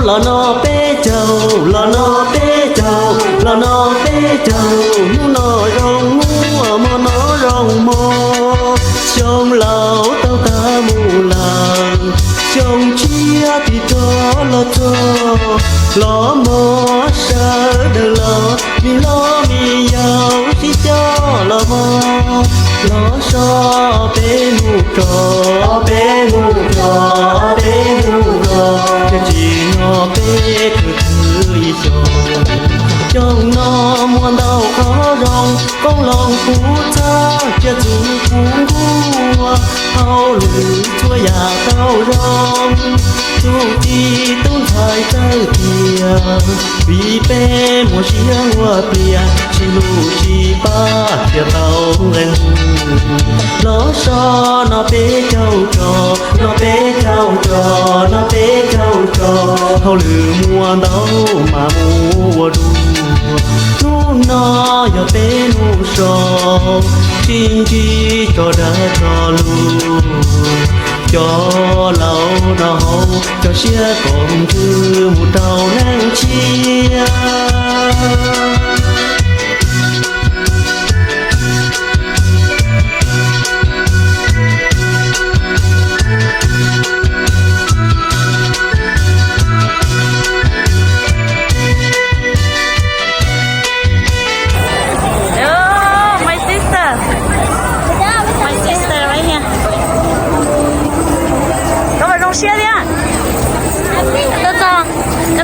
Los no peb caug, los no peb caug, los no peb caug, hnub no zoo muaj hmo no zoo hmo. Xyoo laus tau tag mus lawm, xyoo tshiab tig rov los txog, los mog sawv daws los, me hlob me yau sib coj los mog. Los so peb hnub tso, peb hnub tso, peb hnub tso, thiaj tsim nyog peb khwv khwv ib xyoos. Xyoo no muaj ntau qhov zoo, qoob loo puv txhab, tsiaj txhu puv nkuaj, hauj lwm txhua yam tau zoo. Tus txiv tub ntxhais txawj tiag, vim peb muaj siab ua pliag, sib hlub sib pab thiaj tau nqe hu. Los so no peb caug tso, no peb caug tso, no peb caug tso, hauj lwm muaj ntau mas mus ua dua. Hnub no yog peb hnub so, sib ntsib tso dag tso lus. Cov laus no haus cov siab kom ntws mus rau neeg tshiab. Oh, my sister. My sister right here. Koj puas zoo siab thiab? Koj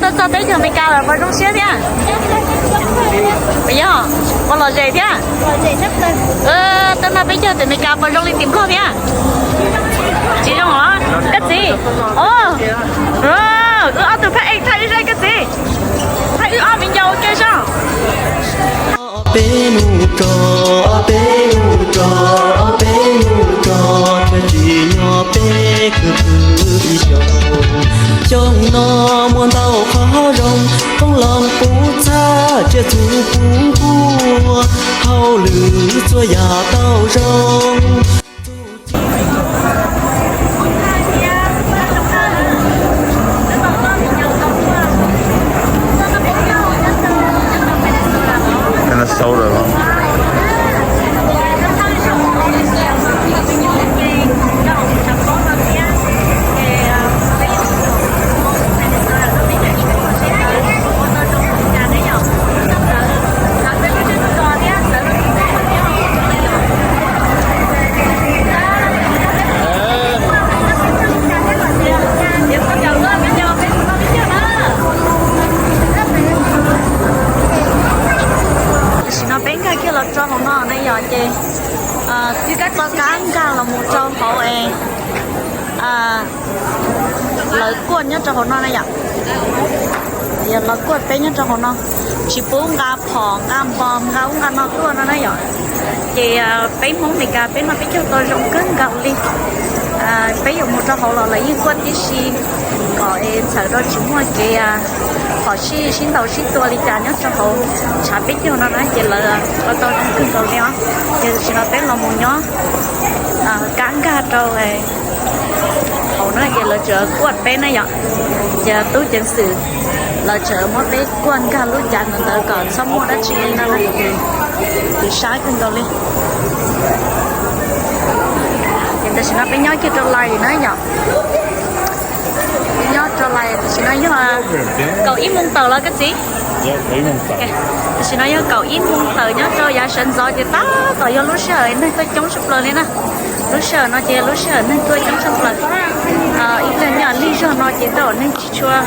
tau txog teb chaws Amelikas lawm puas zoo siab thiab? Puas yog? Puas lom zem thiab? Tej no peb caug tim Amelikas puas zoo li tim Nplog thiab? Tsis zoo os koj txiv. Wb ob tug phab ej thaij wb zej koj txiv. Thaij wb ob viv ncaus ua ke zoo. Peb hnub tso, peb hnub tso, peb hnub tso, thiaj tsim nyog peb khwv khwv ib xyoos. Xyoo no muaj ntau qhov zoo, qoob loo puv txhab, tsiaj txhu puv nkuaj, hauj lwm txhua yam tau zoo. Minnesota los. Tam sim no peb nkag kiag los rau hauv no na yom, ces twb kab kab nkag los mus rau hauv es lawv kuaj nyob rau hauv no na yom. Yog lawv kuaj peb nyob rau hauv no, tsis pub nqa phom nqa npos nqa ub nqa no tuaj no na yom. Ces peb Hmoob Amelikas peb no peb caug tau zoo kawg nkaus li. Peb yuav mus rau hauv los lawv yeej kuaj tib si kom es txhawm rau tsis muaj kev phom sij sib ntaus sib tua li cas nyob rau hauv tshav peb caug no na, ces lawv ua tau zoo kawg nkaus li os. Ces tam sim no peb los mus nyob kab nkag rau hauv na, ces lawv tseem kuaj peb na yom. Ces tub ceev xwm lawv tseem muab peb kuaj nkag lub cav ntawd kom txhob muaj dab tsi li no na. Ces sab kawg nkaus li. Ces tam sim no peb nyob kiag rau lais na yom. Peb nyob rau lais tam sim no yog kaum ib moos tawm los koj txiv. Tam sim no yog kaum ib moos tawm nyob rau yav sawv ntxov ces tab tom yog lub sij hawm neeg tuaj coob tshaj plaws li na. Lub sij hawm no ces lub sij hawm neeg tuaj coob tshaj plaws. Ib pliag nyob lig zog no ces tej zaum neeg tsis tshua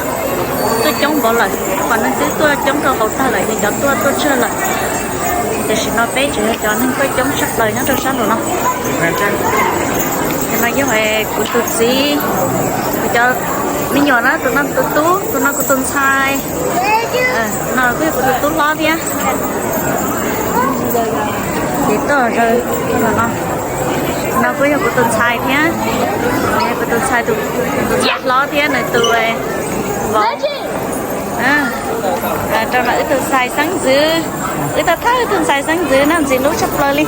tuaj coob npaum lawm, qhov neeg twb tuaj coob rau hauv tag lawm ces cov tuaj tuaj tsawg lawm. Tam sim no peb tseem yog cov neeg tuaj coob tshaj plaws nyob rau sab nraum no. Tus no yog kuv tus txiv, kuv cov me nyuam na, tus no tus tub, tus no kuv tus ntxhais. No kuj yog kuv tus tub hlob thiab. Ces tuaj zaws no. No kuj yog kuv tus ntxhais thiab. Kuv tus ntxhais tus hlob thiab nws tus vauv. Rau no wb tus ntxhais xeeb ntxwv, wb tau thawb wb tus ntxhais xeeb ntxwv no ntxim hlub tshaj plaws li.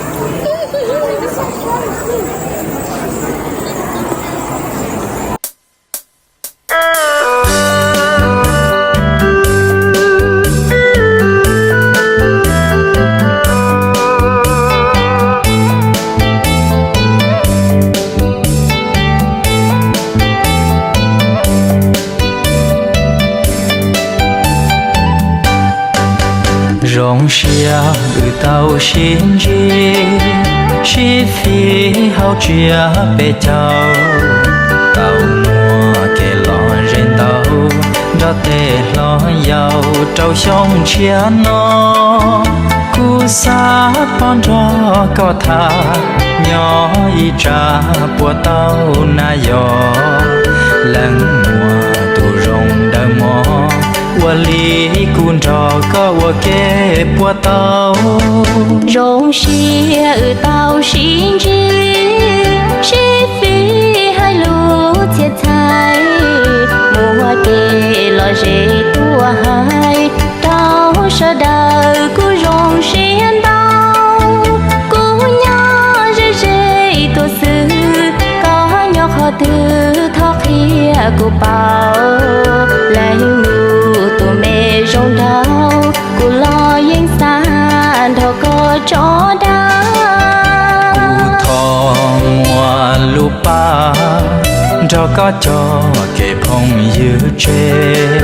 Zoo siab wb tau sib ntsib, sib fim hauv tsiab peb caug, tau muaj kev lom zem ntau nrog tej hlob yau rau xyoo tshiab no. Kuv xav pom nrog koj tham, nyob ib tsam puas tau na yog, leej muam tus zoo dawb mog, ua li kuv nrog koj ua ke puas tau. Zoo siab wb tau sib ntsib, sib fim hais lus txhia txhais, muaj kev lom zem tuaj hais rau sawv daws kuv zoo siab ntau. Kuv nyob ze ze tuaj xwb, koj nyob qhov twg thov qhia kuv paub. Leej muam tus me zoo nraug, kuv los yeej xav nrog koj tso dag. Kuv thov muaj lub paj nrog koj cog kev phooj ywg tseg.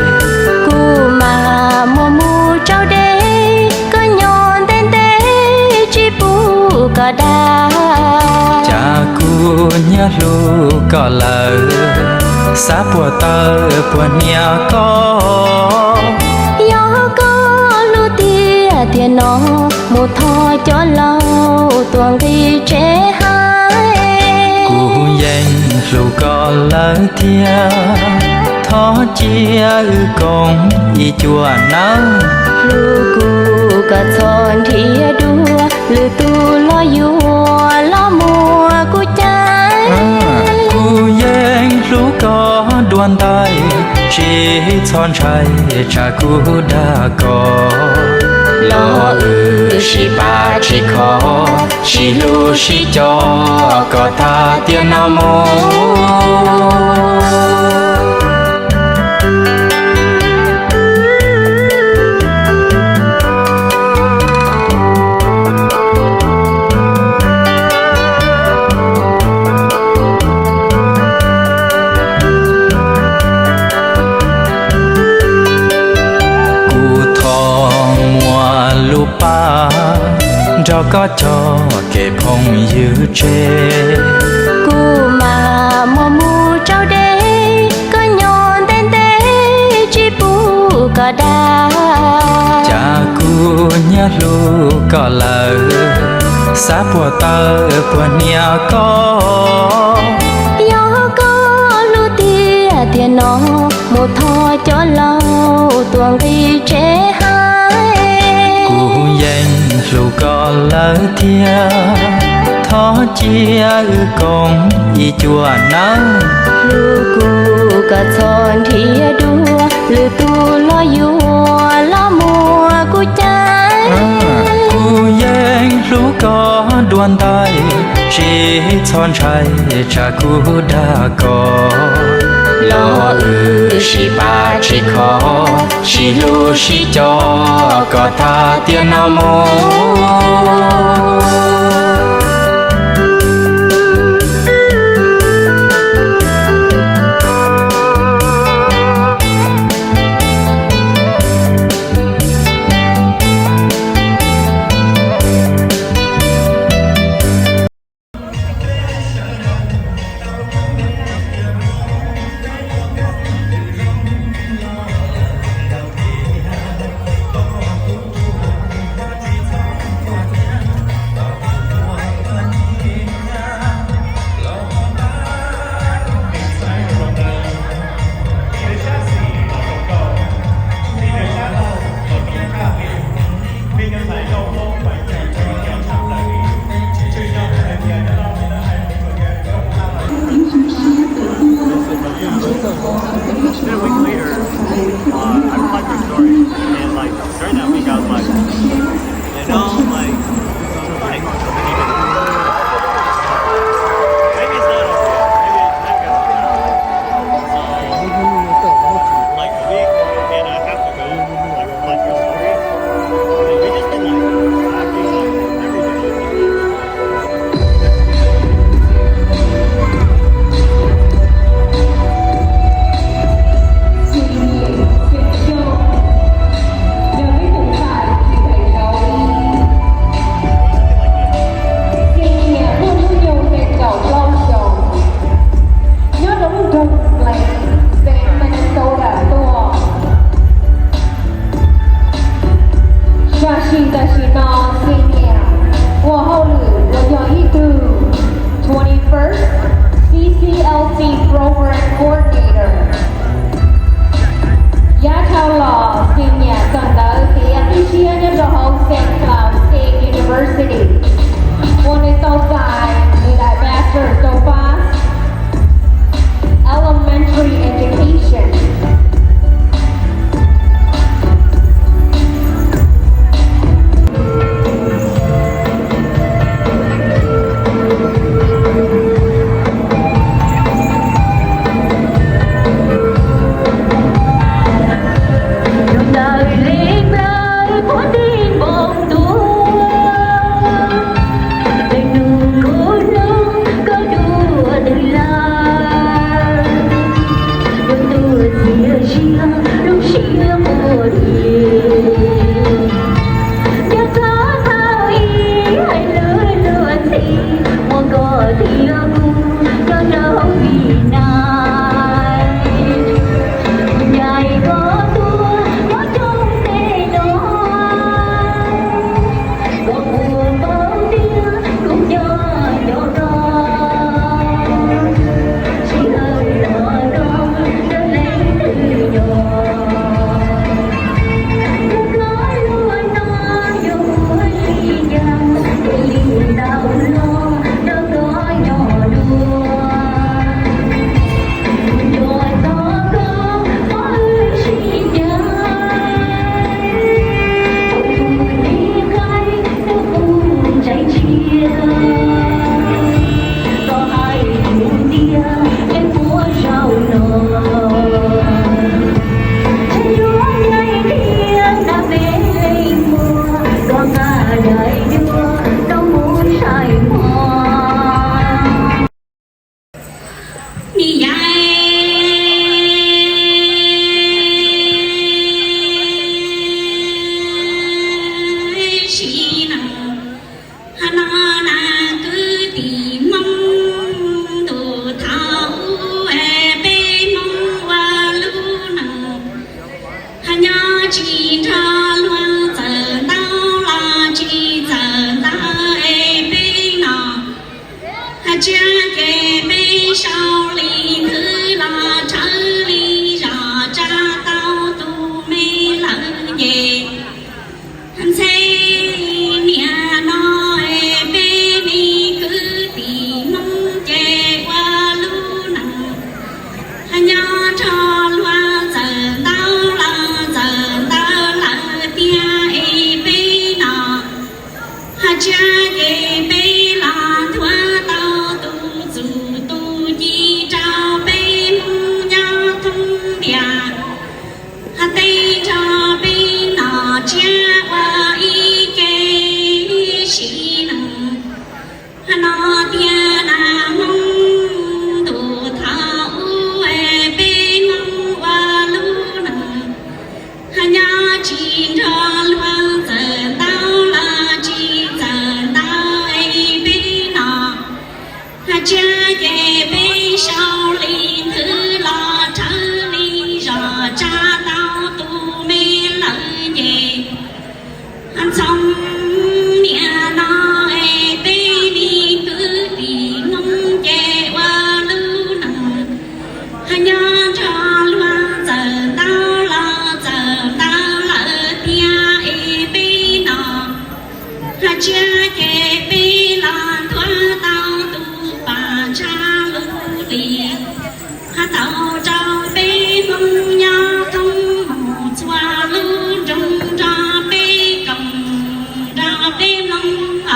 Kuv mam muab mus rau deb, koj nyob ntev ntev tsis pub koj dag. Cas kuv nyiam hlub koj lawm, xav puas tawm puas hnia koj. Yog koj hlub tiag tiag no, mus thov cov laus tuaj nqis tsev hais. Kuv yeej hlub koj lawm thiab, thov cia wb koom ib cuab nawb. Hlub kuv koj txhob nrhiav dua, lwm tus los yuav los muab kuv caij. Kuv yeej hlub koj dua ntais, tsis txhob ntshai tsam kuv dag koj. Los wb sib pab sib kho, sib hlub sib co kom tag tiam no mus. Kuv thov muaj lub paj nrog koj cog kev phooj ywg tseg. Kuv mam muab mus rau deb, koj nyob ntev ntev tsis pub koj dag. Cas kuv nyiam hlub koj lawm, xav puas tawm puas hnia koj. Yog koj hlub tiag tiag no, mus thov cov laus tuaj nqis tsev hais. Kuv yeej hlub koj lawm thiab, thov cia wb koom ib cuab nawb. Hlub kuv koj txhob nrhiav dua, lwm tus los yuav los muab kuv caij. Kuv yeej hlub koj dua ntais, tsis txhob ntshai tsam kuv dag koj. Los wb sib pab sib kho, sib hlub sib co kom tag tiam no mus. Program Coordinator. Yav dhau los, txiv niam kawm ntawv kev qib siab nyob rau hauv Saint Cloud State University, uas nws tau txais nws daim Bachelor rau fab Elementary Education. Nim yaib si na, hab no na kwv tij Hmoob ntuj thaum ub es peb Hmoob ua lub neej, hab nyob tsis nrog luag txawm ntau los tsis txawm ntau es peb no, hab tsam ces peb sau li nthwv los rhawv li zos tsa tau tus me lawm ces ntxhe niaj no es peb me kwv tij Hmoob ces ua lub neej, hab nyob nrog luag txawm ntau los txawm ntau lawm tiag es peb no, hab tsam ces peb los nthuav tau tus txuj tus ci rau peb Hmoob nyob thoob ntiaj, hab tej nrog peb nom tsiab ua ib ke si neej. Hab no tiag na Hmoob ntuj thaum ub es peb Hmoob ua lub neej, hab nyob tsis nrog luag txawm ntau los tsis txawm ntau es peb nom, hab tsam ces peb sau li nthwv los rhawv li zos tsa tau tus me lawm ces ntxhoo niaj no es peb me kwv tij Hmoob ces ua lub neej, hab nyob nrog luag txawm ntau los txawm ntau lawm tiag es peb nom, hab tsam ces peb los nthuav tau tus pam tshaj lub li, hab tau rau peb Hmoob nyob thoob mus txhua lub nroog nrog peb koom nrog peb Hmoob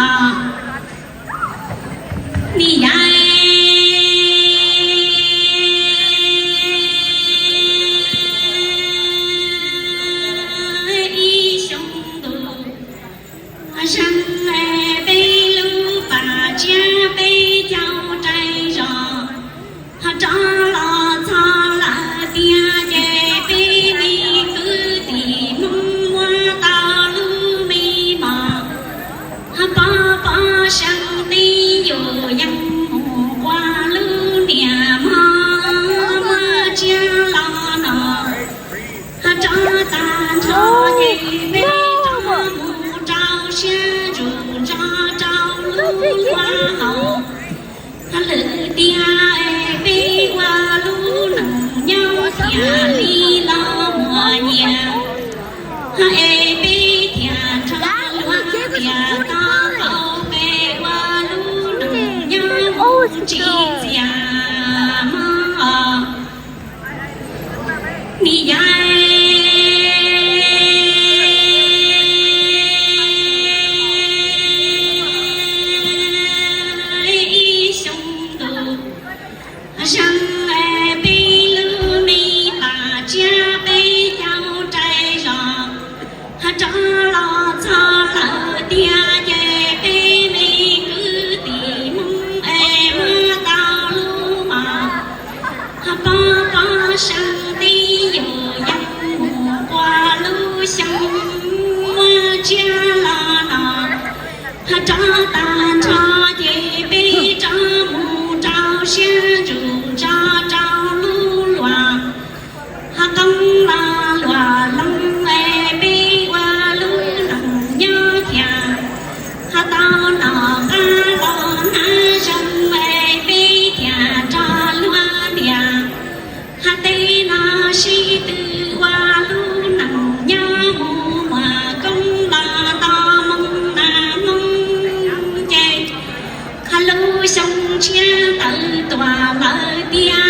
os. Nim yaib ib xyoo ntuj, hab zeeg peb lub pam tsiab peb caug rai zos, hab rov los txog lawm tiag. li los muaj nyias, es peb thiaj nrog luag tias tau tau peb ua lub neej nyob mus tsis txias mog. Ni yai ib xyoo ntuj zeeg, peb lub me pas tsiab peb caug rai zos, rov los txog lawm tiag ces peb me kwv tij Hmoob es muab tau lub mos pob pob seeb tib yus yeej mus qua lub xyoo muab tsiab los no. Rov tag nrho ces peb rov mus rau siab ntsws nrog rau lub luam, qoob los luam loog es peb ua lub neej nyob thiaj tau noj qab los hnav zeeg es peb thiaj nrog luag tias tej no sib tw ua lub neej nyob mus muaj koob los tau moo na Hmoob ces lub xyoo tshiab tawm tuaj lawm tiag